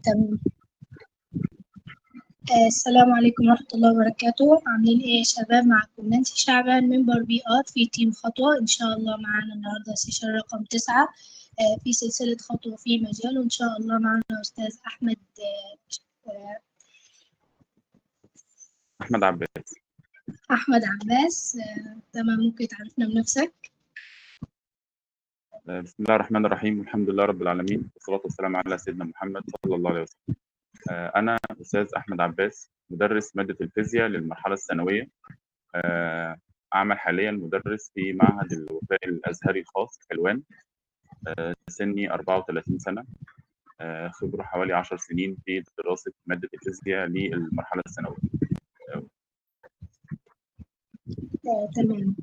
تمام. السلام عليكم ورحمة الله وبركاته. عاملين ايه يا شباب؟ معكم نانسي شعبان member PR في team خطوة. ان شاء الله معانا النهاردة session رقم 9 في سلسلة خطوة في مجال، وان شاء الله معنا أستاذ أحمد احمد عباس. أحمد عباس. تمام، ممكن تعرفنا بنفسك؟ بسم الله الرحمن الرحيم، والحمد لله رب العالمين، والصلاة والسلام على سيدنا محمد صلى الله عليه وسلم. أنا أستاذ أحمد عباس، مدرس مادة الفيزياء للمرحلة الثانوية. أعمل حاليا مدرس في معهد الوفاء الأزهري الخاص حلوان. سني 34 سنة، خبرة حوالي 10 سنين في دراسة مادة الفيزياء للمرحلة الثانوية. تمام.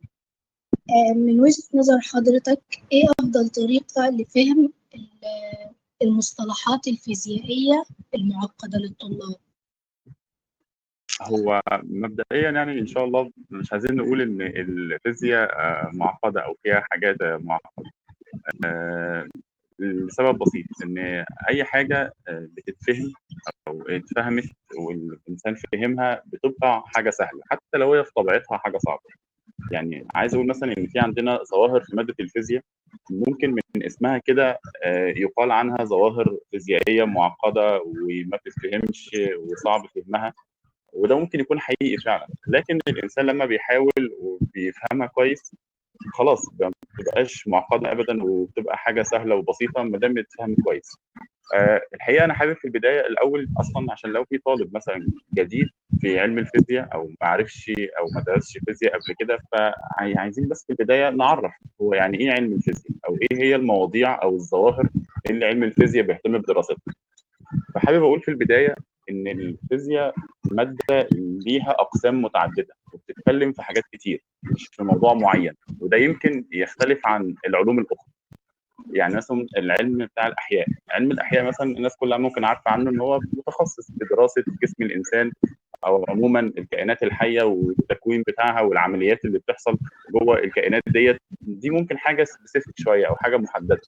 من وجهة نظر حضرتك ايه أفضل طريقة لفهم المصطلحات الفيزيائية المعقدة للطلاب؟ هو مبدئيا يعني ان شاء الله مش عايزين نقول ان الفيزياء معقدة او فيها حاجات معقدة، لسبب بسيط، ان اي حاجة بتتفهم او اتفهمت والانسان فهمها بتبقى حاجة سهلة، حتى لو هي في طبيعتها حاجة صعبة. يعني عايز اقول مثلا ان في عندنا ظواهر في مادة الفيزياء ممكن من اسمها كده يقال عنها ظواهر فيزيائية معقدة وما بتتفهمش وصعب فهمها، وده ممكن يكون حقيقي فعلا، لكن الانسان لما بيحاول وبيفهمها كويس خلاص ما بتبقاش معقدة ابدا، وبتبقى حاجة سهلة وبسيطة ما دام بتفهم كويس. الحقيقة انا حابب في البداية الاول اصلا، عشان لو في طالب مثلا جديد في علم الفيزياء او ما عرفش او ما درسش فيزياء قبل كده، فعايزين بس في البداية نعرف هو يعني ايه علم الفيزياء، او ايه هي المواضيع او الظواهر اللي علم الفيزياء بيهتم بدراستها. فحابب اقول في البداية ان الفيزياء مادة ليها اقسام متعددة وبتتكلم في حاجات كتير، مش في موضوع معين، وده يمكن يختلف عن العلوم الاخرى. يعني مثلا العلم بتاع الاحياء، علم الاحياء مثلا الناس كلها ممكن عارفه عنه ان هو متخصص في دراسة جسم الانسان او عموما الكائنات الحية والتكوين بتاعها والعمليات اللي بتحصل جوه الكائنات ديت، دي ممكن حاجة specific شوية او حاجة محددة.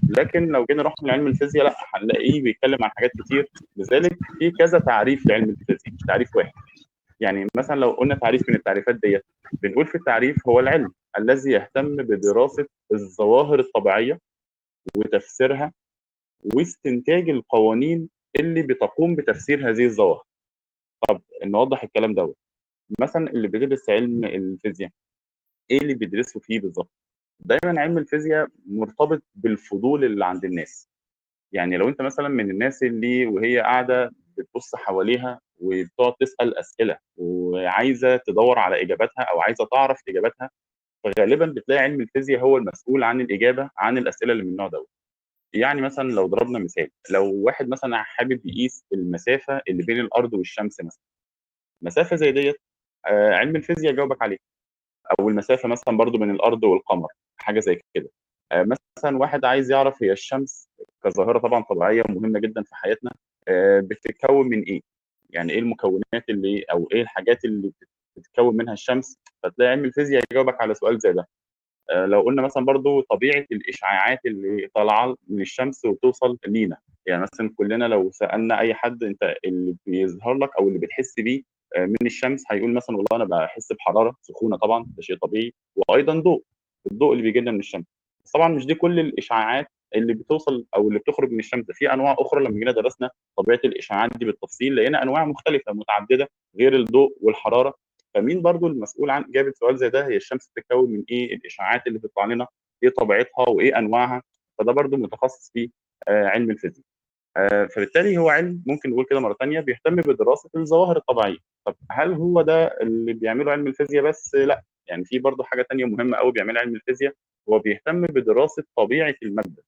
لكن لو جينا رحنا لعلم الفيزياء لا، هنلاقيه بيتكلم عن حاجات كتير. لذلك في كذا تعريف لعلم الفيزياء، مش تعريف واحد. يعني مثلا لو قلنا تعريف من التعريفات ديت، بنقول في التعريف هو العلم الذي يهتم بدراسة الظواهر الطبيعية وتفسيرها واستنتاج القوانين اللي بتقوم بتفسير هذه الظواهر. طب نوضح الكلام دوت. مثلا اللي بيدرس علم الفيزياء ايه اللي بيدرسه فيه بالظبط؟ دايما علم الفيزياء مرتبط بالفضول اللي عند الناس. يعني لو انت مثلا من الناس اللي وهي قاعدة بتبص حواليها وبتقعد تسال اسئلة وعايزه تدور على اجاباتها او عايزه تعرف اجاباتها، فغالبا بتلاقي علم الفيزياء هو المسؤول عن الاجابة عن الاسئلة اللي من النوع دوت. يعني مثلا لو ضربنا مثال، لو واحد مثلا حابب يقيس المسافة اللي بين الارض والشمس مثلا، مسافة زي ديت علم الفيزياء جاوبك عليها. او المسافة مثلا برضو بين الارض والقمر، حاجة زي كده. مثلا واحد عايز يعرف هي الشمس كظاهره طبعا طبيعية مهمة جدا في حياتنا، بتتكون من ايه؟ يعني ايه المكونات اللي او ايه الحاجات اللي بتتكون منها الشمس؟ فتلاقي علم الفيزياء يجاوبك على سؤال زي ده. لو قلنا مثلا برضو طبيعة الاشعاعات اللي طالعه من الشمس وتوصل لينا، يعني مثلا كلنا لو سالنا اي حد انت اللي بيظهر لك او اللي بتحس بيه من الشمس، هيقول مثلا والله انا بحس بحرارة سخونة، طبعا ده شيء طبيعي، وايضا ضوء، الضوء اللي بيجي لنا من الشمس. بس طبعا مش دي كل الاشعاعات اللي بتوصل او اللي بتخرج من الشمس، في انواع اخرى. لما جينا درسنا طبيعة الاشعاعات دي بالتفصيل لقينا انواع مختلفة متعددة غير الضوء والحرارة. فمين برضو المسؤول عن اجابه سؤال زي ده؟ هي الشمس بتتكون من ايه؟ الاشعاعات اللي بتطلع لنا ايه طبيعتها وايه انواعها؟ فده برضو متخصص في علم الفيزياء. فبالتالي هو علم ممكن نقول كده مرة ثانية بيهتم بدراسة الظواهر الطبيعية. طب هل هو ده اللي بيعمله علم الفيزياء بس؟ لا، يعني في برضو حاجة ثانية مهمة قوي بيعملها علم الفيزياء، هو بيهتم بدراسة طبيعة المادة.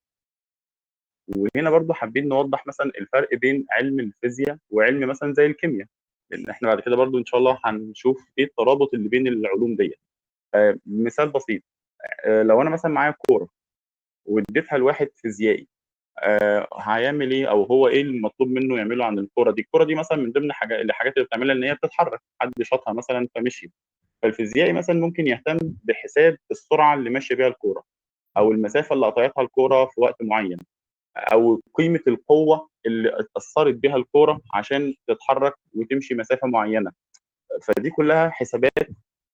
وهنا برضو حابين نوضح مثلا الفرق بين علم الفيزياء وعلم مثلا زي الكيمياء، لان احنا بعد كده برضو ان شاء الله هنشوف ايه الترابط اللي بين العلوم دي. مثال بسيط، لو انا مثلا معايا كورة واديتها لواحد فيزيائي، هيعمل ايه او هو ايه المطلوب منه يعمله عن الكورة دي؟ الكورة دي مثلا من ضمن الحاجات اللي بتعملها ان هي بتتحرك، حد شاطها مثلا فمشي. فالفيزيائي مثلا ممكن يهتم بحساب السرعة اللي ماشية بيها الكورة، او المسافة اللي قطعتها الكورة في وقت معين، او قيمة القوة اللي اتاثرت بيها الكورة عشان تتحرك وتمشي مسافة معينة. فدي كلها حسابات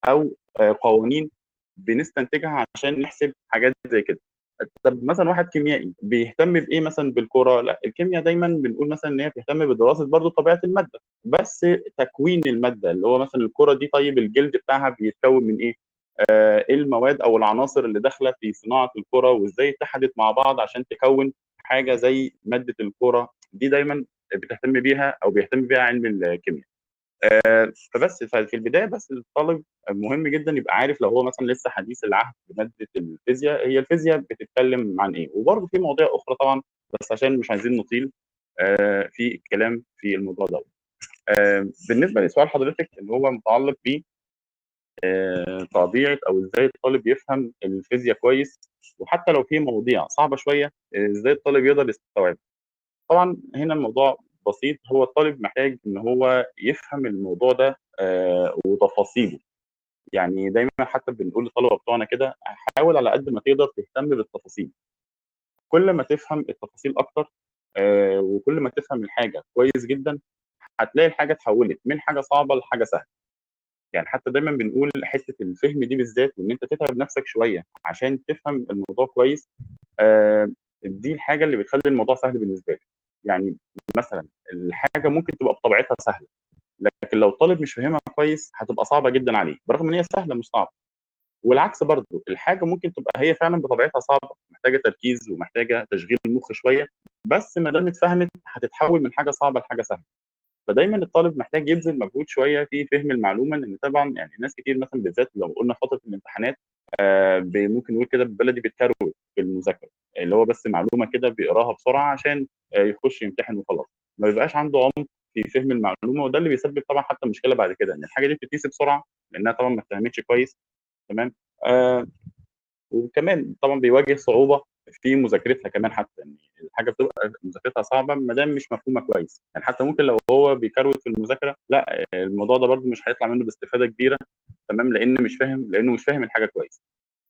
او قوانين بنستنتجها عشان نحسب حاجات زي كده. طب مثلا واحد كيميائي بيهتم بايه مثلا بالكورة؟ لا، الكيمياء دايما بنقول مثلا ان هي بتهتم بدراسة برضو طبيعة المادة، بس تكوين المادة اللي هو مثلا الكورة دي، طيب الجلد بتاعها بيتكون من ايه؟ ايه المواد او العناصر اللي داخله في صناعة الكورة، وازاي اتحدت مع بعض عشان تكون حاجة زي مادة الكورة دي؟ دايما بتهتم بيها او بيهتم بيها علم الكيمياء. فبس ففي البداية بس الطالب مهم جدا يبقى عارف لو هو مثلا لسه حديث العهد بمادة الفيزياء، هي الفيزياء بتتكلم عن ايه. وبرضه في مواضيع اخرى طبعا، بس عشان مش عايزين نطيل في الكلام في الموضوع ده. بالنسبة لسؤال حضرتك اللي هو متعلق ب طبيعة او ازاي الطالب يفهم الفيزياء كويس، وحتى لو في مواضيع صعبة شوية ازاي الطالب يقدر يستوعبها. طبعا هنا الموضوع بسيط، هو الطالب محتاج ان هو يفهم الموضوع ده وتفاصيله. يعني دايما حتى بنقول للطلبة بتوعنا كده، حاول على قد ما تقدر تهتم بالتفاصيل. كل ما تفهم التفاصيل اكتر وكل ما تفهم الحاجة كويس جدا، هتلاقي الحاجة اتحولت من حاجة صعبة لحاجة سهلة. يعني حتى دايما بنقول حتة الفهم دي بالذات، وان انت تتعب نفسك شوية عشان تفهم الموضوع كويس، دي الحاجة اللي بتخلي الموضوع سهل بالنسبة لك. يعني مثلا الحاجة ممكن تبقى بطبيعتها سهلة، لكن لو الطالب مش فاهمها كويس هتبقى صعبة جدا عليه، برغم ان هي سهلة مش صعبة. والعكس برضه، الحاجة ممكن تبقى هي فعلا بطبيعتها صعبة، محتاجه تركيز ومحتاجة تشغيل المخ شوية، بس ما دام اتفهمت هتتحول من حاجة صعبة لحاجة سهلة. فدايما الطالب محتاج يبذل مجهود شوية في فهم المعلومة، لان طبعا يعني ناس كتير مثلا بالذات لو قلنا فترة الامتحانات ممكن نقول كده بالبلدي بتكروت في المذاكرة، اللي هو بس معلومة كده بيقراها بسرعة عشان يخش يمتحن وخلاص، ما بيبقاش عنده عمق في فهم المعلومة. وده اللي بيسبب طبعا حتى مشكلة بعد كده، ان الحاجة دي بتتنسي بسرعة لانها طبعا ما اتفهمتش كويس. تمام. وكمان طبعا بيواجه صعوبة في مذاكرتها كمان، حتى يعني الحاجة بتبقى مذاكرتها صعبة ما دام مش مفهومه كويس. يعني حتى ممكن لو هو بيكروت في المذاكرة، لا الموضوع ده برده مش هيطلع منه باستفاده كبيرة. تمام، لان مش فاهم، لانه مش فاهم الحاجة كويس.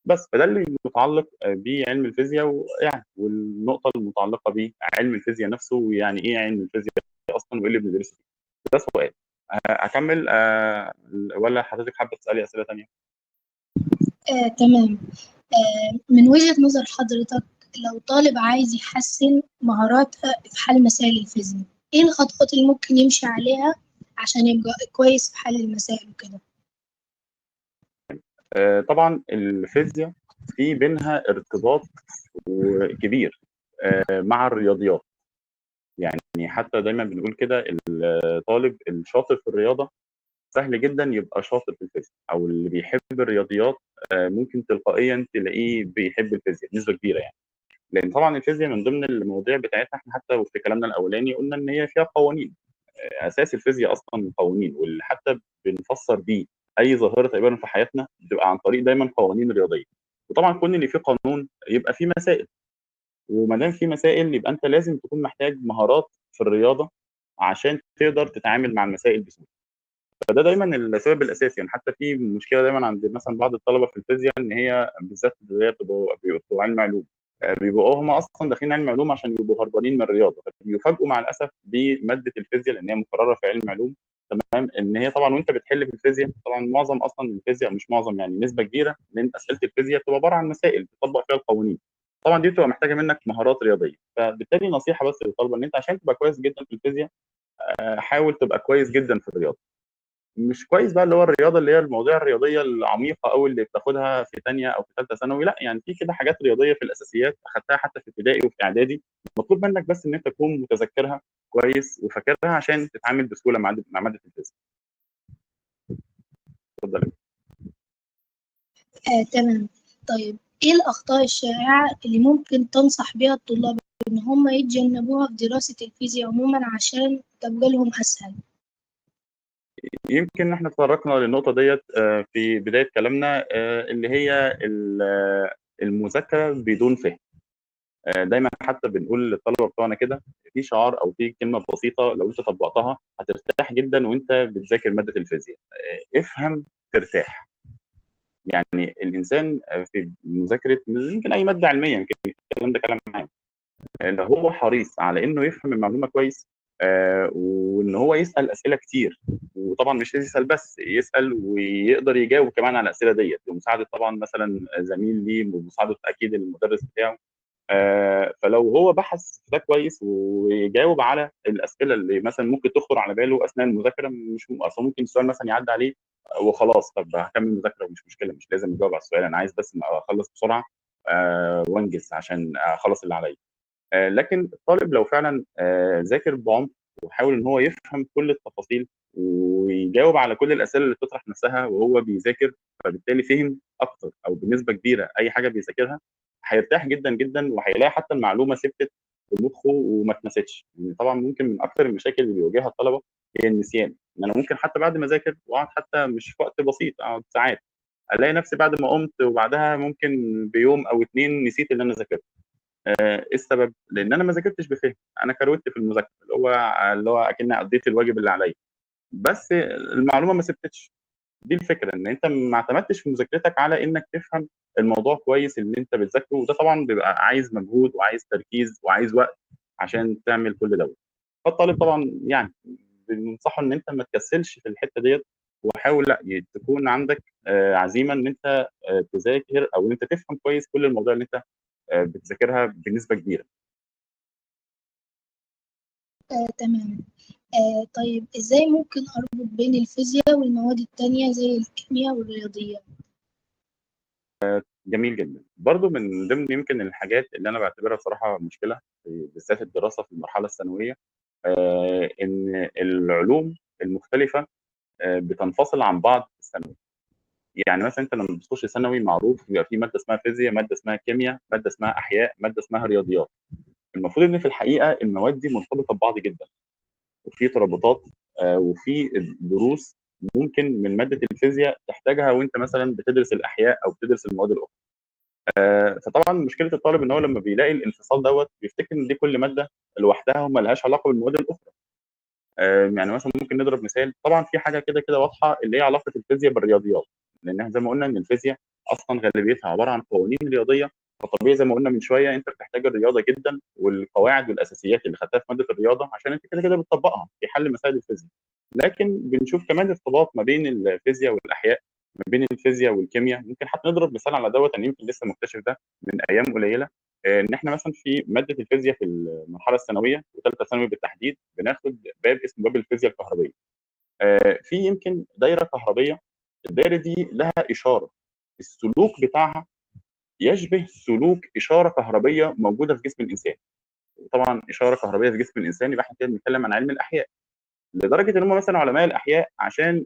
بس فده اللي متعلق بعلم الفيزياء، ويعني والنقطة المتعلقة بعلم الفيزياء نفسه، ويعني ايه علم الفيزياء اصلا وايه اللي بندرسه. ده سؤال. اكمل ولا حضرتك حابة تسالي اسئلة ثانية؟ تمام. من وجهة نظر حضرتك، لو طالب عايز يحسن مهاراته في حل مسائل الفيزياء، ايه الخطوات اللي ممكن يمشي عليها عشان يبقى كويس في حل المسائل وكده؟ طبعا الفيزياء في بينها ارتباط كبير مع الرياضيات. يعني حتى دايما بنقول كده الطالب الشاطر في الرياضة سهل جدا يبقى شاطر في الفيزياء، او اللي بيحب الرياضيات ممكن تلقائيا تلاقيه بيحب الفيزياء بنسبة كبيرة. يعني لان طبعا الفيزياء من ضمن المواضيع بتاعتها، احنا حتى في كلامنا الاولاني قلنا ان هي فيها قوانين، اساس الفيزياء اصلا قوانين، واللي حتى بنفسر بيه اي ظاهره تقريبا في حياتنا بتبقى عن طريق دايما قوانين رياضية. وطبعا كون اللي فيه قانون يبقى فيه مسائل، وما دام في مسائل يبقى انت لازم تكون محتاج مهارات في الرياضة عشان تقدر تتعامل مع المسائل بسهولة. فده دايما السبب الاساسي. يعني حتى في مشكلة دايما عند مثلا بعض الطلبة في الفيزياء، ان هي بالذات اللي هي بتبقى علم علوم، بيبقوا هم اصلا داخلين علم علوم عشان يبقوا هربانين من الرياضة، فبيفاجئوا مع الاسف بمادة الفيزياء لان هي مقررة في علم علوم. تمام، ان هي طبعا وانت بتحل في الفيزياء، طبعا معظم اصلا الفيزياء، مش معظم يعني نسبه كبيرة من اسئلة الفيزياء بتبقى عبارة عن مسائل بتطبق فيها القوانين. طبعا دي بتبقى محتاجه منك مهارات رياضية. فبالتالي نصيحة بس للطلبة، ان انت عشان تبقى كويس جدا في الفيزياء حاول تبقى كويس جدا في الرياضة. مش كويس بقى اللي هو الرياضة اللي هي المواضيع الرياضية العميقة او اللي بتاخدها في ثانية او في ثالثة ثانوي، لا يعني في كده حاجات رياضية في الاساسيات اخدتها حتى في ابتدائي وفي اعدادي، مطلوب منك بس ان انت تكون متذكرها كويس وفاكرها عشان تتعامل بسهولة مع مادة الفيزياء. اتفضل. تمام. طيب ايه الاخطاء الشائعة اللي ممكن تنصح بيها الطلاب ان هم يتجنبوها في دراسة الفيزياء عموما عشان تبقى لهم اسهل؟ يمكن احنا تطرقنا للنقطة ديت في بداية كلامنا، اللي هي المذاكرة بدون فهم. دايما حتى بنقول للطلبة بتوعنا كده في شعار او في كلمة بسيطة لو انت طبقتها هترتاح جدا وانت بتذاكر مادة الفيزياء، افهم ترتاح. يعني الانسان في مذاكرة يمكن اي مادة علمية، يمكن الكلام ده كلام عام، لو هو حريص على إنه يفهم المعلومة كويس، وإن هو يسأل أسئلة كتير، وطبعًا مش يسأل بس، يسأل ويقدر يجاوب كمان على الأسئلة ديّة، بمساعدة طبعًا مثلًا زميل ليه، بمساعدة أكيد المدرس بتاعه. فلو هو بحث في ده كويس وجاوب على الأسئلة اللي مثلًا ممكن تخطر على باله أثناء المذاكرة، مش أصل ممكن السؤال مثلًا يعدّي عليه وخلاص، طب هاكمّل مذاكرة ومش مشكلة، مش لازم أجاوب على السؤال، أنا عايز بس أخلّص بسرعة وأنجز عشان أخلّص اللي عليّا. لكن الطالب لو فعلًا ذاكر بعمق وحاول إن هو يفهم كل التفاصيل ويجاوب على كل الأسئلة اللي بتطرح نفسها وهو بيذاكر، فبالتالي فهم أكتر أو بنسبة كبيرة أي حاجة بيذاكرها، هيرتاح جدًا، جدًا، وهيلاقي حتى المعلومة ثبتت في مخه وما اتنستش. لإن طبعًا ممكن من أكتر المشاكل اللي بيواجهها الطلبة هي النسيان، إن أنا ممكن حتى بعد ما أذاكر وأقعد حتى مش في وقت بسيط، أقعد ساعات، ألاقي نفسي بعد ما قُمت وبعدها ممكن بيوم أو 2 نسيت اللي أنا ذاكرته. إيه السبب؟ لإن أنا ما ذاكرتش بفهم، أنا كروِتّ في المذاكرة، اللي هو أكنّي قضيت الواجب اللي عليّا، بس المعلومة ما ثبتتش. دي الفكرة، إن أنت ما اعتمدتش في مذاكرتك على إنك تفهم الموضوع كويس اللي أنت بتذاكره، وده طبعًا بيبقى عايز مجهود وعايز تركيز وعايز وقت عشان تعمل كل دوّة. فالطالب طبعًا يعني بننصحه إن أنت ما تكسّلش في الحتّة ديّة، وحاول لأ، تكون عندك عزيمة إن أنت تذاكر أو إن أنت تفهم كويس كل المواضيع اللي أنت بتذاكرها بنسبة كبيرة. تمام. طيب إزاي ممكن أربط بين الفيزياء والمواد التانية زي الكيميا والرياضيات؟ جميل جدًا. برضه من ضمن يمكن الحاجات اللي أنا باعتبرها بصراحة مشكلة في بالذات الدراسة في المرحلة الثانوية، إن العلوم المختلفة بتنفصل عن بعض في الثانوي. يعني مثلًا أنت لمّا بتخش ثانوي معروف بيبقى في مادة اسمها فيزيا، مادة اسمها كيميا، مادة اسمها أحياء، مادة اسمها رياضيات. المفروض إن في الحقيقة المواد دي مرتبطة ببعض جدًا، وفي ترابطات وفي دروس ممكن من مادة الفيزياء تحتاجها وأنت مثلًا بتدرس الأحياء أو بتدرس المواد الأخرى. فطبعًا مشكلة الطالب إن هو لمّا بيلاقي الانفصال دوّة بيفتكر إن دي كل مادة لوحدها وما لهاش علاقة بالمواد الأخرى. يعني مثلًا ممكن نضرب مثال، طبعًا في حاجة كده، كده واضحة اللي هي علاقة الفيزيا بالرياضيات، لإن إحنا زي ما قُلنا إن الفيزيا أصلًا غالبيتها عبارة عن قوانين رياضية، فطبيعي زي ما قُلنا من شوية أنت بتحتاج الرياضة جدًا والقواعد والأساسيات اللي خدتها في مادة الرياضة عشان أنت كده، كده بتطبّقها في حل مسائل الفيزيا. لكن بنشوف كمان ارتباط ما بين الفيزيا والأحياء، ما بين الفيزيا والكيميا، ممكن حتى نضرب مثال على دوّة، أنا يمكن لسه مكتشف ده من أيام قليلة، إن إحنا مثلًا في مادة الفيزيا في المرحلة الثانوية وتالتة ثانوي بالتحديد، بناخد باب اسمه باب الفيزيا الكهربية. في يمكن دايرة كهربية، الدايرة دي لها إشارة، السلوك بتاعها يشبه سلوك إشارة كهربية موجودة في جسم الإنسان. وطبعًا إشارة كهربية في جسم الإنسان يبقى إحنا كده بنتكلم عن علم الأحياء. لدرجة إن هم مثلًا علماء الأحياء عشان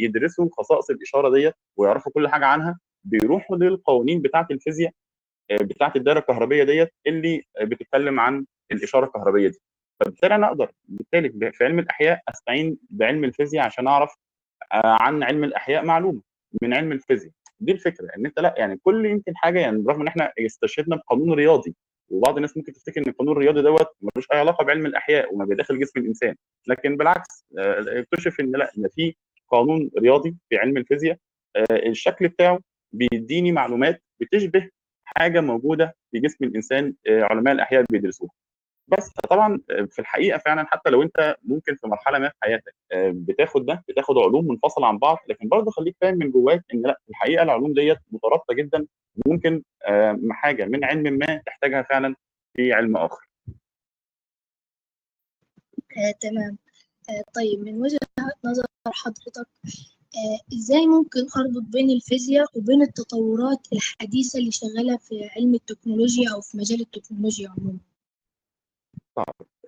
يدرسوا خصائص الإشارة ديّة ويعرفوا كل حاجة عنها، بيروحوا للقوانين بتاعة الفيزياء بتاعة الدايرة الكهربية ديّة اللي بتتكلم عن الإشارة الكهربية دي. فبالتالي أنا أقدر بالتالي في علم الأحياء أستعين بعلم الفيزياء عشان أعرف عن علم الأحياء معلومة من علم الفيزياء. دي الفكرة، إن أنت لأ، يعني كل يمكن حاجة، يعني برغم إن إحنا استشهدنا بقانون رياضي، وبعض الناس ممكن تفتكر إن القانون الرياضي دوّة ما لوش أي علاقة بعلم الأحياء وما بيداخل جسم الإنسان، لكن بالعكس اكتشف إن لأ، إن في قانون رياضي في علم الفيزياء، الشكل بتاعه بيدّيني معلومات بتشبه حاجة موجودة في جسم الإنسان، علماء الأحياء بيدرسوها. بس فطبعًا في الحقيقة فعلًا حتى لو أنت ممكن في مرحلة ما في حياتك بتاخد ده، بتاخد علوم منفصلة عن بعض، لكن برضه خلّيك فاهم من جواك إن لأ، في الحقيقة العلوم ديّة مترابطة جدًا، وممكن حاجة من علم ما تحتاجها فعلًا في علم آخر. تمام. طيب من وجهة نظر حضرتك، إزاي ممكن أربط بين الفيزياء وبين التطورات الحديثة اللي شغالة في علم التكنولوجيا أو في مجال التكنولوجيا عمومًا؟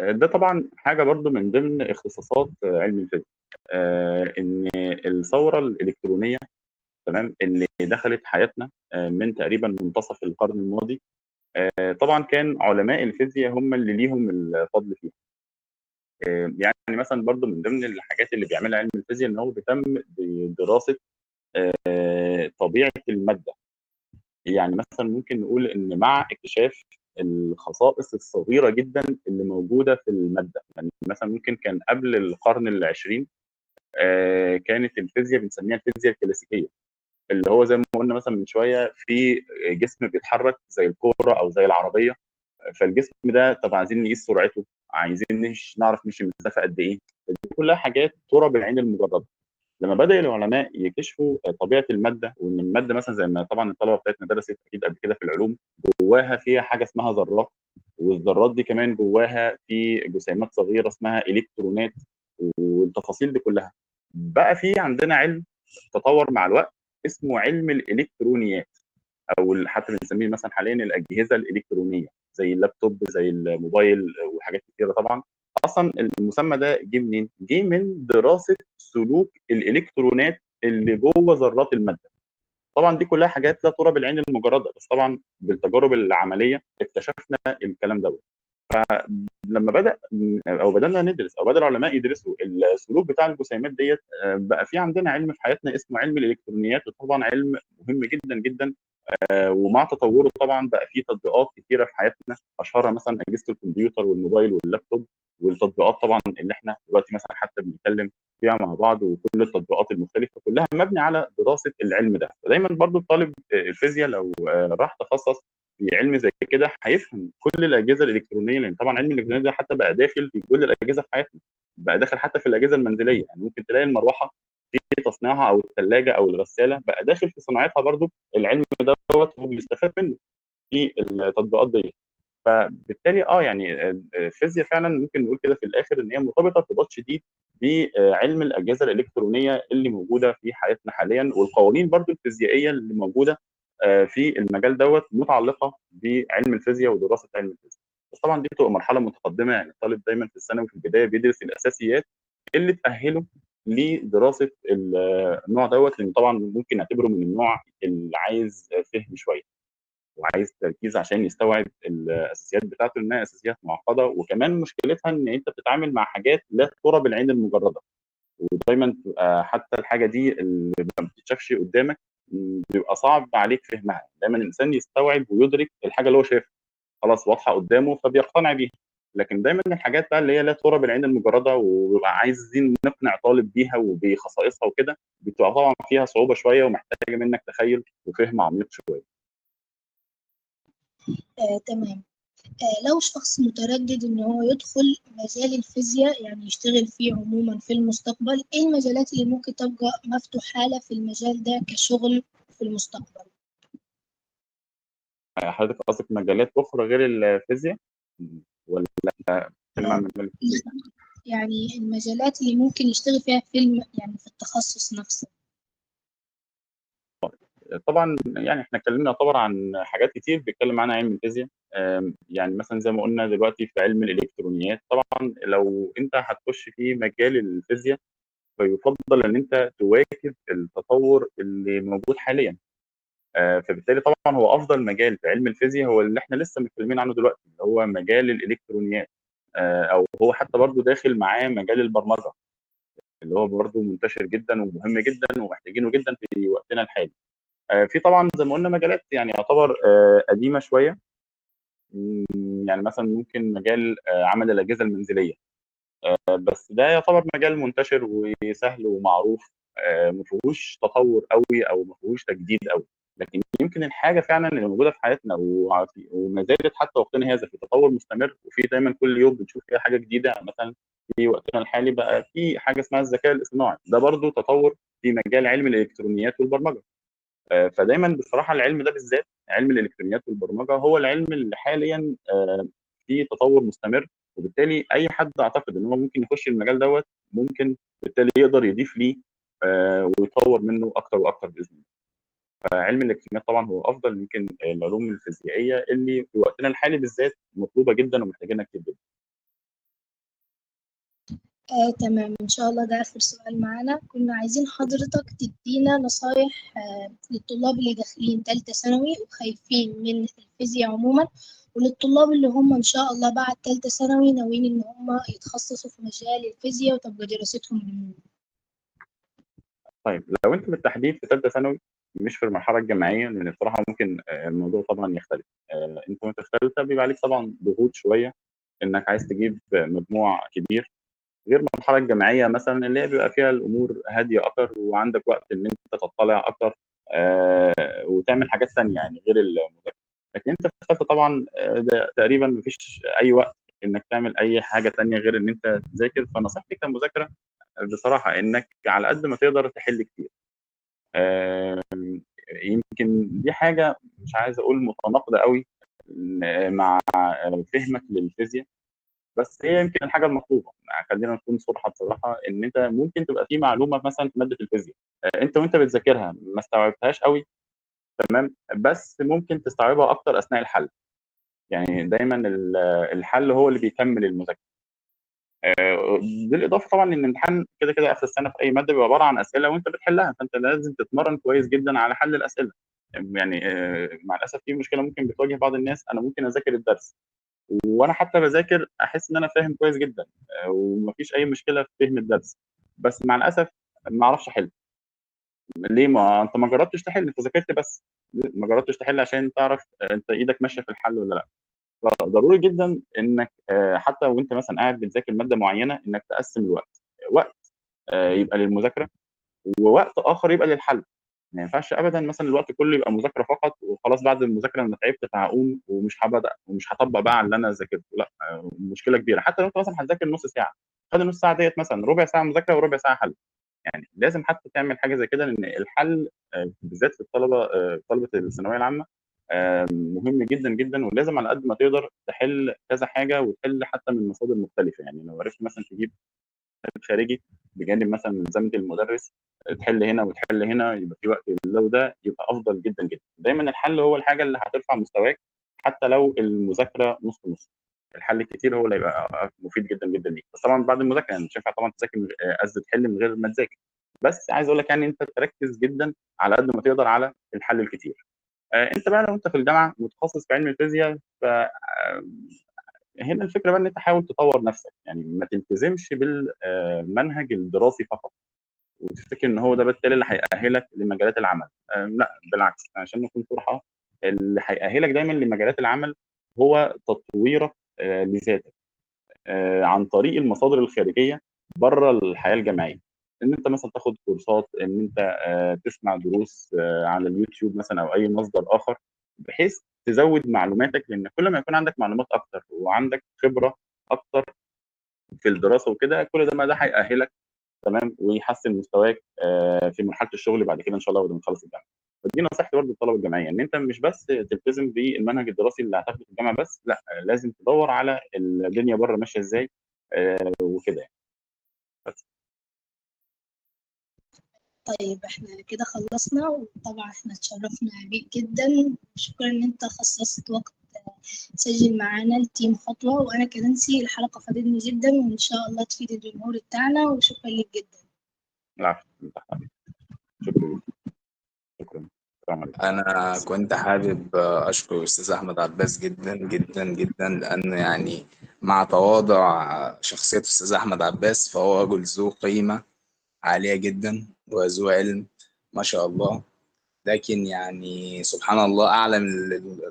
ده طبعًا حاجة برضه من ضمن اختصاصات علم الفيزياء، إن الثورة الإلكترونية، تمام، اللي دخلت حياتنا من تقريبًا منتصف القرن الماضي، طبعًا كان علماء الفيزياء هم اللي ليهم الفضل فيها. يعني مثلًا برضه من ضمن الحاجات اللي بيعملها علم الفيزياء إن هو بيهتم بدراسة طبيعة المادة. يعني مثلًا ممكن نقول إن مع اكتشاف الخصائص الصغيرة جدًا اللي موجودة في المادة، يعني مثلًا ممكن كان قبل القرن ال20 كانت الفيزياء بنسميها الفيزياء الكلاسيكية، اللي هو زي ما قُلنا مثلًا من شوية في جسم بيتحرك زي الكورة أو زي العربية، فالجسم ده طب عايزين نقيس سرعته، عايزين نعرف مشي مسافة قد ايه. دي كلها حاجات ترى بالعين المجردة. لما بدا العلماء يكتشفوا طبيعة المادة، وان المادة مثلا زي ما طبعا الطلبة بتاعتنا درست اكيد قبل كده في العلوم، جواها فيها حاجة اسمها ذرات، والذرات دي كمان جواها في جسيمات صغيرة اسمها الكترونات، والتفاصيل دي كلها. بقى في عندنا علم تطور مع الوقت اسمه علم الالكترونيات، او حتى بنسميه مثلا حاليا الاجهزة الالكترونية، زي اللابتوب زي الموبايل وحاجات كتيرة. طبعا اصلا المسمى ده جه منين؟ جه من دراسة سلوك الالكترونات اللي جوه ذرات المادة. طبعا دي كلها حاجات لا ترى بالعين المجردة، بس طبعا بالتجارب العملية اكتشفنا الكلام دوت. فلما بدا او بدانا ندرس او بدا العلماء يدرسوا السلوك بتاع الجسيمات ديت، بقى في عندنا علم في حياتنا اسمه علم الالكترونيات، وطبعا علم مهم جدا جدا. ومع تطوره طبعا بقى في تطبيقات كتيرة في حياتنا، اشهرها مثلا اجهزة الكمبيوتر والموبايل واللابتوب، والتطبيقات طبعا اللي احنا دلوقتي مثلا حتى بنتكلم فيها مع بعض، وكل التطبيقات المختلفة كلها مبني على دراسة العلم ده. فدايما برضو الطالب الفيزياء لو راح تخصص في علم زي كده هيفهم كل الاجهزة الالكترونية، لان طبعا علم الالكترونية ده حتى بقى داخل في كل الاجهزة في حياتنا، بقى داخل حتى في الاجهزة المنزلية. يعني ممكن تلاقي المروحة في تصنيعها او الثلاجة او الغسالة بقى داخل في صناعتها برضو العلم دوت، هو بيستفاد منه في التطبيقات دي. فبالتالي يعني الفيزياء فعلا ممكن نقول كده في الاخر ان هي مرتبطة ارتباط شديد بعلم الاجهزة الالكترونية اللي موجودة في حياتنا حاليا، والقوانين برضو الفيزيائية اللي موجودة في المجال دوت متعلقه بعلم الفيزياء ودراسة علم الفيزياء. بس طبعا دي بتبقى مرحلة متقدمة، يعني الطالب دايما في الثانوي في البداية بيدرس الاساسيات اللي تاهله لدراسة النوع دوت، لان طبعا ممكن نعتبره من النوع اللي عايز فهم شوية وعايز تركيز عشان يستوعب الاساسيات بتاعته، لانها اساسيات معقدة، وكمان مشكلتها ان انت بتتعامل مع حاجات لا ترى بالعين المجردة، ودايما تبقى حتى الحاجة دي اللي ما بتتشافش قدامك بيبقى صعب عليك فهمها. دايما الانسان يستوعب ويدرك الحاجة اللي هو شايفها خلاص واضحة قدامه فبيقتنع بيها، لكن دايما الحاجات بقى اللي هي لا ترى بالعين المجردة وبيبقى عايزين نقنع طالب بيها وبخصائصها وكده، بتبقى طبعا فيها صعوبة شوية ومحتاجة منك تخيل وفهم عميق شوية. تمام. لو شخص متردد إن هو يدخل مجال الفيزياء، يعني يشتغل فيه عموما في المستقبل، إيه المجالات اللي ممكن تبقى مفتوحة له في المجال ده كشغل في المستقبل؟ حضرتك قصدك مجالات اخرى غير الفيزياء ولا بتتكلم عن مجال الفيزياء؟ يعني المجالات اللي ممكن يشتغل فيها في يعني في التخصص نفسه. طبعا يعني احنا اتكلمنا طبعا عن حاجات كتير بيتكلم عنها علم الفيزياء، يعني مثلا زي ما قلنا دلوقتي في علم الالكترونيات. طبعا لو انت هتخش في مجال الفيزياء فيفضل ان انت تواكب التطور اللي موجود حاليا، فبالتالي طبعا هو افضل مجال في علم الفيزياء هو اللي احنا لسه متكلمين عنه دلوقتي، اللي هو مجال الالكترونيات، او هو حتى برضو داخل معاه مجال البرمجة اللي هو برضو منتشر جدا ومهم جدا ومحتاجينه جدا في وقتنا الحالي. في طبعا زي ما قلنا مجالات يعني يعتبر قديمة شوية، يعني مثلا ممكن مجال عمل الاجهزة المنزلية، بس ده يعتبر مجال منتشر وسهل ومعروف، ما فيهوش تطور قوي او ما فيهوش تجديد قوي. لكن يمكن الحاجة فعلا اللي موجودة في حياتنا وما زالت حتى وقتنا هذا في تطور مستمر، وفي دايما كل يوم بنشوف فيها حاجة جديدة. مثلا في وقتنا الحالي بقى في حاجة اسمها الذكاء الاصطناعي، ده برضو تطور في مجال علم الالكترونيات والبرمجة. فدايما بصراحة العلم ده بالذات علم الالكترونيات والبرمجة هو العلم اللي حاليا فيه تطور مستمر، وبالتالي اي حد اعتقد ان هو ممكن يخش المجال دوت ممكن بالتالي يقدر يضيف ليه ويطور منه اكتر واكتر باذن الله. فعلم الالكترونيات طبعا هو افضل يمكن العلوم الفيزيائية اللي في وقتنا الحالي بالذات مطلوبه جدا ومحتاجينها كتير جدا. تمام، إن شاء الله ده آخر سؤال معانا. كنا عايزين حضرتك تدينا نصايح للطلاب اللي داخلين تالتة ثانوي وخايفين من الفيزياء عموما، وللطلاب اللي هم إن شاء الله بعد تالتة ثانوي ناويين إن هم يتخصصوا في مجال الفيزياء وتبقى دراستهم عموما. طيب لو انت بالتحديد في ثالثة ثانوي مش في المرحلة الجامعية، لان بصراحة ممكن الموضوع طبعا يختلف. انت وانت في ثالثة بيبقى عليك طبعا ضغوط شوية انك عايز تجيب مجموع كبير، غير المرحلة الجامعية مثلا اللي هي بيبقى فيها الامور هادية اكتر وعندك وقت ان انت تطلع اكتر وتعمل حاجات ثانية يعني غير المذاكرة. لكن أنت في ثالثة طبعًا ده تقريبًا ما فيش أي وقت إنك تعمل أي حاجة تانية غير إن أنت تذاكر، فنصيحتي كمذاكرة بصراحة إنك على قد ما تقدر تحل كتير. يمكن دي حاجة مش عايز أقول متناقضة أوي مع فهمك للفيزيا، بس هي يمكن الحاجة المطلوبة. خلّينا نكون صُرحا بصراحة، إن أنت ممكن تبقى في معلومة مثلًا في مادة الفيزيا، أنت وأنت بتذاكرها ما استوعبتهاش أوي، تمام، بس ممكن تستوعبها أكتر أثناء الحل. يعني دايمًا الحل هو اللي بيكمّل المذاكرة. بالإضافة طبعًا إن الامتحان كده، كده آخر السنة في أي مادة بيبقى عبارة عن أسئلة وأنت بتحلها، فأنت لازم تتمرّن كويس جدًا على حل الأسئلة. يعني مع الأسف في مشكلة ممكن بتواجه بعض الناس، أنا ممكن أذاكر الدرس وأنا حتى باذاكر أحس إن أنا فاهم كويس جدًا، وما فيش أي مشكلة في فهم الدرس، بس مع الأسف ما أعرفش أحل. ليه؟ ما أنت ما جرّبتش تحل، أنت ذاكرت بس، ما جرّبتش تحل عشان تعرف أنت إيدك ماشية في الحل والّا لأ. فضروري جدًا إنك حتى وأنت مثلًا قاعد بتذاكر مادة معيّنة، إنك تقسّم الوقت، وقت يبقى للمذاكرة، ووقت آخر يبقى للحل. ما ينفعش أبدًا مثلًا الوقت كله يبقى مذاكرة فقط وخلاص بعد المذاكرة أنا تعبت فهاقوم ومش هابدأ ومش هاطبّق بقى على اللي أنا ذاكرته، لأ، مشكلة كبيرة. حتى لو أنت مثلًا هتذاكر نُص ساعة، خلّي النُص ساعة ديّة مثلًا ربع ساعة مذاكرة وربع ساعة حل. يعني لازم حتى تعمل حاجة زي كده، لإن الحل بالذات في الطلبة، طلبة الثانوية العامة، مهم جدًا، جدًا، ولازم على قد ما تقدر تحل كذا حاجة وتحل حتى من مصادر مختلفة. يعني لو عرفت مثلًا تجيب كتاب خارجي بجانب مثلًا ملزمة المدرس، تحل هنا وتحل هنا، يبقى في وقت لده وده، يبقى أفضل جدًا، جدًا. دايمًا الحل هو الحاجة اللي هترفع مستواك حتى لو المذاكرة نُص، نُص. الحل الكتير هو اللي هيبقى مفيد جدًا، جدًا ليك، بس طبعًا بعد المذاكرة، يعني مش هينفع طبعًا تذاكر من قصدي تحل من غير ما تذاكر. بس عايز أقول لك يعني أنت تركّز جدًا على قد ما تقدر على الحل الكتير. أنت بقى لو أنت في الجامعة متخصص في علم الفيزيا، ف هنا الفكرة بقى إن أنت حاول تطوّر نفسك، يعني ما تلتزمش بالمنهج الدراسي فقط، وتفتكر إن هو ده بالتالي اللي هيأهلك لمجالات العمل. لأ بالعكس، عشان نكون صُرحا، اللي هيأهلك دايمًا لمجالات العمل هو تطويرك لذاتك، عن طريق المصادر الخارجية برّه الحياة الجامعية. إن أنت مثلًا تاخد كورسات، إن أنت تسمع دروس على اليوتيوب مثلًا أو أي مصدر آخر، بحيث تزوّد معلوماتك، لإن كل ما يكون عندك معلومات أكتر وعندك خبرة أكتر في الدراسة وكده، كل ده ما ده هيأهلك، تمام، ويحسّن مستواك في مرحلة الشغل بعد كده إن شاء الله بعد ما تخلّص الجامعة. فدي نصيحتي برضه للطلبة الجامعية، إن أنت مش بس تلتزم بالمنهج الدراسي اللي هتاخده في الجامعة بس، لأ، لازم تدوّر على الدنيا برّه ماشية إزاي وكده يعني. بس. طيب إحنا كده خلّصنا، وطبعًا إحنا اتشرّفنا بيك جدًا، وشكرًا إن أنت خصصت وقت تسجل معانا لتيم خطوة، وأنا كنانسي الحلقة فادتني جدًا، وإن شاء الله تفيد الجمهور بتاعنا، وشكرًا ليك جدًا. العفو، تحت أمرك. شكرًا جدًا. شكرًا. السلام عليكم. أنا كنت حابب أشكر الأستاذ أحمد عباس جدًا، جدًا، جدًا، لأنه يعني مع تواضع شخصية الأستاذ أحمد عباس فهو رجل ذو قيمة عالية جدًا وذو علم ما شاء الله، لكن يعني سبحان الله أعلم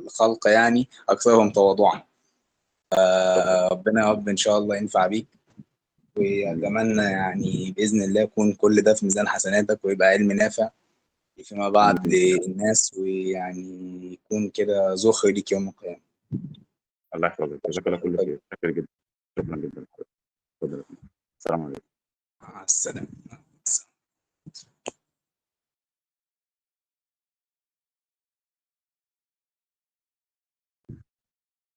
الخلق يعني أكثرهم تواضعًا. ربنا يا رب إن شاء الله ينفع بيك، وأتمنى يعني بإذن الله يكون كل ده في ميزان حسناتك ويبقى علم نافع فيما بعد للناس، ويعني يكون كده ذخر ليك يوم القيامة. الله يحفظك، جزاك الله كل خير، شاكر جدًا، شكرًا جدًا لحضرتك. اتفضل يا فندم. السلام عليكم. مع السلامة.